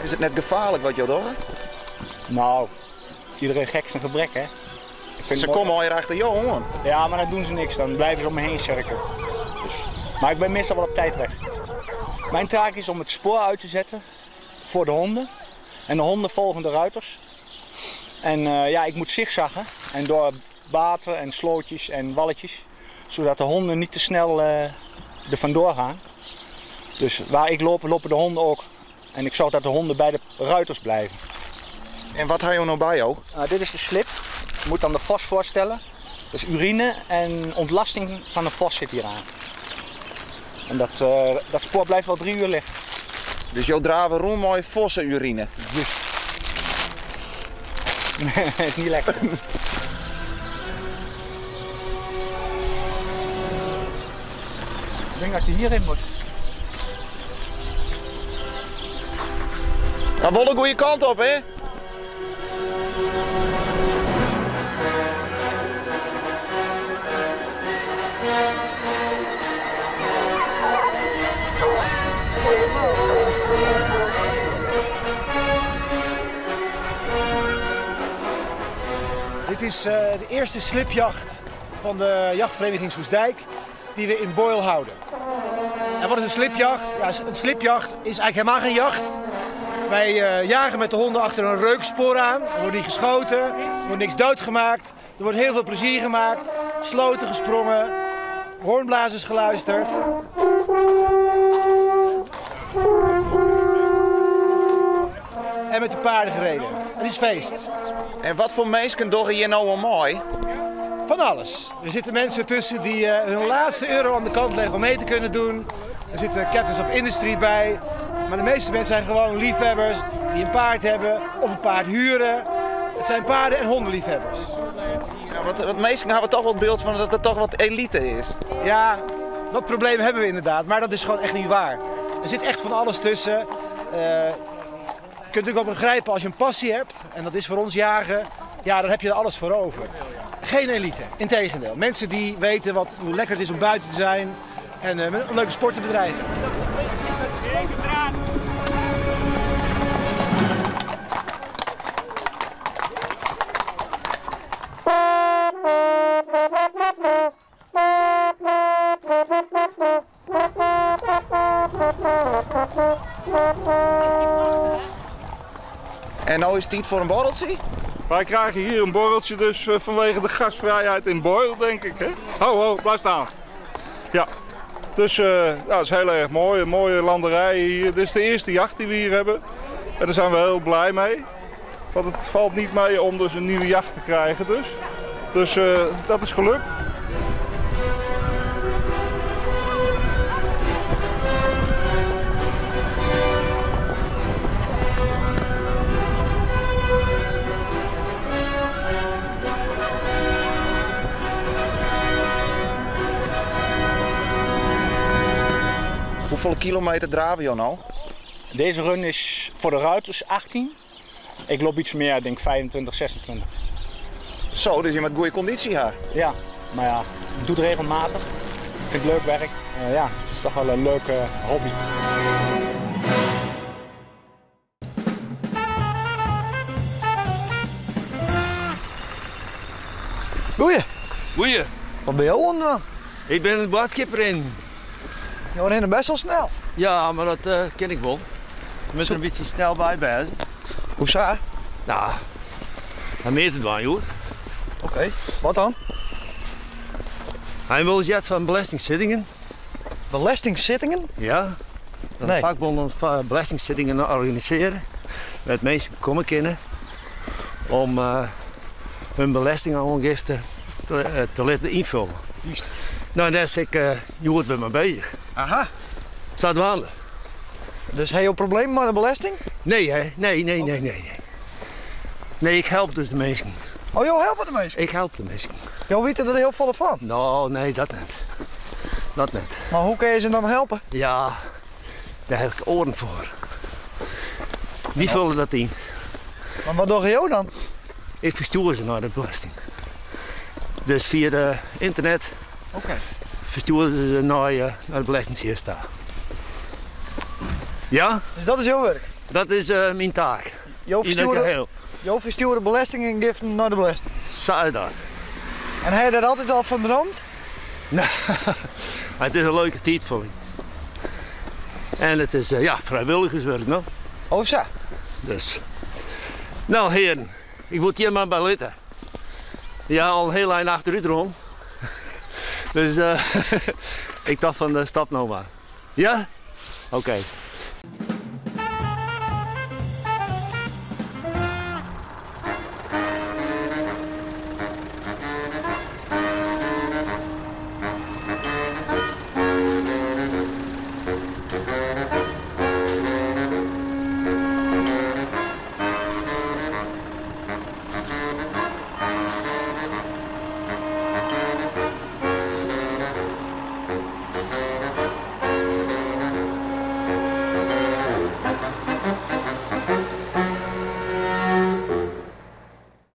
Is it net gefaarlik wat jo dogge? Nou, iedereen gek zijn gebrek, hè. Ik vind Ze het mooi. komme allegear achter jo oan. Ja, maar dan doen ze niks. Dan blijven ze om me heen cirkelen. Dus. Maar ik ben meestal wel op tijd weg. Mijn taak is om het spoor uit te zetten voor de honden. En de honden volgen de ruiters. En ja, ik moet zigzaggen. En door water en slootjes en walletjes. Zodat de honden niet te snel er vandoor gaan. Dus waar ik loop, lopen de honden ook. En ik zorg dat de honden bij de ruiters blijven. En wat ha jo no by jo? Dit is de slip. Je moet dan de vos voorstellen. Dus urine en ontlasting van de vos zit hier aan. En dat spoor blijft wel 3 uur liggen. Dus jo drave rûn mei vossenurine? Juist. Nee, is niet lekker. Ik denk dat je hierin moet. Nou, wel de goede kant op, hè? Dit is de eerste slipjacht van de jachtvereniging Soestdijk die we in Boijl houden. En wat is een slipjacht? Ja, een slipjacht is eigenlijk helemaal geen jacht. Wij jagen met de honden achter een reukspoor aan. Er wordt niet geschoten, er wordt niks doodgemaakt. Er wordt heel veel plezier gemaakt, sloten gesprongen, hoornblazers geluisterd. En met de paarden gereden. Het is feest. En wat voor mensen dogge hier nou al mooi? Van alles. Er zitten mensen tussen die hun laatste euro aan de kant leggen om mee te kunnen doen. Er zitten captains of industry bij. Maar de meeste mensen zijn gewoon liefhebbers die een paard hebben of een paard huren. Het zijn paarden- en hondenliefhebbers. Ja, want meestal hebben we toch wel het beeld van dat het toch wat elite is. Ja, dat probleem hebben we inderdaad, maar dat is gewoon echt niet waar. Er zit echt van alles tussen. Je kunt natuurlijk wel begrijpen als je een passie hebt, en dat is voor ons jagen, ja, dan heb je er alles voor over. Geen elite, integendeel. Mensen die weten hoe lekker het is om buiten te zijn en een leuke sport te bedrijven. En nou is het tijd voor een borreltje? Wij krijgen hier een borreltje dus vanwege de gastvrijheid in Boijl, denk ik. Hè? Ho, ho, blijf staan. Ja, dus dat is heel erg mooi. Een mooie landerij hier. Dit is de eerste jacht die we hier hebben. En daar zijn we heel blij mee. Want het valt niet mee om dus een nieuwe jacht te krijgen. Dus, dus dat is gelukt. Hoeveel kilometer draven je nou? Deze run is voor de ruiters 18. Ik loop iets meer, ik denk 25, 26. Zo, dus je met goede conditie, hè? Ja, maar ja, ik doe het regelmatig. Ik vind het leuk werk. Ja, het is toch wel een leuke hobby. Goeie. Goeie. Wat ben je aan het doen? Ik ben een boodschapper in. Je rent best wel snel. Ja, maar dat ken ik wel. Ik moet er een beetje snel bij bij. Hoe zo? Nou, dan meet het wel, joh. Oké, wat dan? Hij wil jet van belastingzittingen. Belastingzittingen? Ja. Dat Nee. De vakbonden van belastingzittingen organiseren. Met mensen komen kennen om hun belastingaangifte te laten invullen. Juist. Nou, daar is ik Joert weer mee bezig. Aha. Staat maanden. Dus ha jo problemen mei de belesting? Nee hè, nee, nee, nee, nee. Nee, ik help dus de minsken. Oh, jo helpe de minsken? Ik help de minsken. Jo witte der hiel folle fan? No, nee, dat net. Dat net. Mar hoe kinne je se dan helpe? Ja, dêr ha ik oaren foar. Dy fulle dat yn. Mar wat dogge jo dan? Ik ferstjoer se nei de belesting. Dus fia de ynternet Oké. ferstjoere se se nei, nei de belestingtsjinst ta. Ja? Dus dat is jo wurk? Dat is eh, myn taak. Jo Yn it ferstjoere, geheel. jo ferstjoere belestingingiften nei de belesting? Sa is dat. En ha je dêr altyd al fan droomd? Nou, it is in leuke tiidfolling. En it is eh, ja, frijwilligerswurk, no. Oh sa. Dus. No hearen, ik wol it hjir mar by litte. Ja, al in hiel ein achterút rûn. Dus eh, ik tocht fan eh, stop no mar. Ja? Oké.